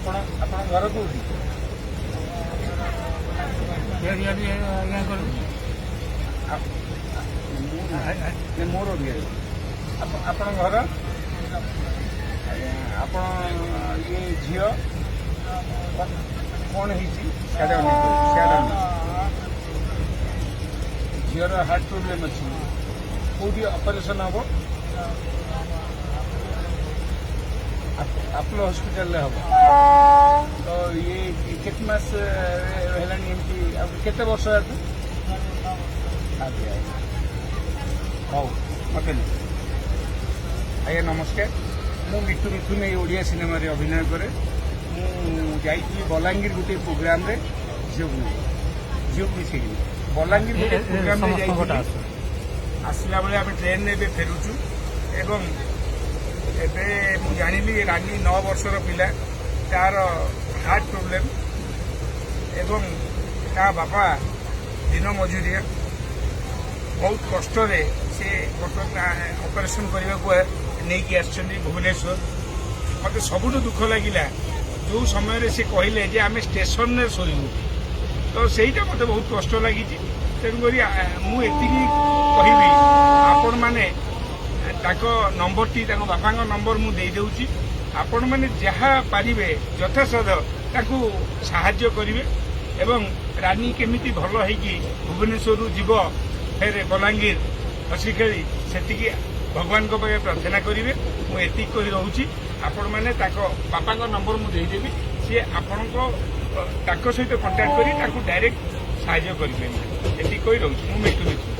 ଆପଣ ଘର କୋଉଠି? ଆଜ୍ଞା କରିବି। ମୁଁ ନାଇଁ, ମୋର ଅଧିକାରୀ। ଆପଣଙ୍କ ଘର ଆଜ୍ଞା? ଆପଣ ଇଏ ଝିଅ କ'ଣ ହେଇଛି? ସିଆଡ଼େ ଅନେଇ, ସିଆଡ଼େ ଅନେଇ। ଝିଅର ହାର୍ଟ ପ୍ରୋବ୍ଲେମ୍ ଅଛି। କୋଉଠି ଅପରେସନ୍ ହବ? ଆପୋଲୋ ହସ୍ପିଟାଲରେ ହବ। ତ ଇଏ କେତେ ମାସ ହେଲାଣି ଏମିତି ଆଉ କେତେ ବର୍ଷ ଆକୁ? ଆଜ୍ଞା, ହଉ, ମତେ ନେ। ଆଜ୍ଞା ନମସ୍କାର। ମୁଁ ମିଟୁ ମିଥୁନ, ଏଇ ଓଡ଼ିଆ ସିନେମାରେ ଅଭିନୟ କରେ। ମୁଁ ଯାଇଥିଲି ବଲାଙ୍ଗୀର ଗୋଟିଏ ପ୍ରୋଗ୍ରାମରେ, ଝିଅକୁ ନେଇ, ଝିଅକୁ ମିଶେଇକି ବଲାଙ୍ଗୀର ଗୋଟେ ପ୍ରୋଗ୍ରାମରେ ସମସ୍ତଙ୍କଟା ଯାଇଥିଲି। ଆସୁ। ଆସିଲା ବେଳେ ଆମେ ଟ୍ରେନରେ ଏବେ ଫେରୁଛୁ ଏବଂ ଏବେ ମୁଁ ଜାଣିଲି ରାନୀ 9 ବର୍ଷର ପିଲା, ତାର ହାର୍ଟ ପ୍ରୋବ୍ଲେମ୍ ଏବଂ ତା ବାପା ଦିନ ମଜୁରିଆ। ବହୁତ କଷ୍ଟରେ ସେ ବର୍ତ୍ତମାନ ଅପରେସନ୍ କରିବାକୁ ନେଇକି ଆସିଛନ୍ତି ଭୁବନେଶ୍ୱର। ମୋତେ ସବୁଠୁ ଦୁଃଖ ଲାଗିଲା ଯେଉଁ ସମୟରେ ସେ କହିଲେ ଯେ ଆମେ ଷ୍ଟେସନରେ ଶୋଇବୁ, ତ ସେଇଟା ମୋତେ ବହୁତ କଷ୍ଟ ଲାଗିଛି। ତେଣୁକରି ମୁଁ ଏତିକି କହିବି, ଆପଣମାନେ ତାଙ୍କ ନମ୍ବରଟି, ତାଙ୍କ ବାପାଙ୍କ ନମ୍ବର ମୁଁ ଦେଇଦେଉଛି। ଆପଣମାନେ ଯାହା ପାରିବେ ଯଥାସାଧ୍ୟ ତାଙ୍କୁ ସାହାଯ୍ୟ କରିବେ ଏବଂ ରାନୀ କେମିତି ଭଲ ହେଇକି ଭୁବନେଶ୍ୱରରୁ ଯିବ ଫେରେ ବଲାଙ୍ଗୀର ହସି ଖେଳି, ସେତିକି ଭଗବାନଙ୍କ ପାଖରେ ପ୍ରାର୍ଥନା କରିବେ। ମୁଁ ଏତିକି କହି ରହୁଛି। ଆପଣମାନେ ତାଙ୍କ ବାପାଙ୍କ ନମ୍ବର ମୁଁ ଦେଇଦେବି, ସିଏ ଆପଣଙ୍କ ତାଙ୍କ ସହିତ କଣ୍ଟାକ୍ଟ କରି ତାଙ୍କୁ ଡାଇରେକ୍ଟ ସାହାଯ୍ୟ କରିପାରିବେ। ଏତିକି କହି ରହୁଛି। ମୁଁ ମିଟୁ ମିଥୁନ।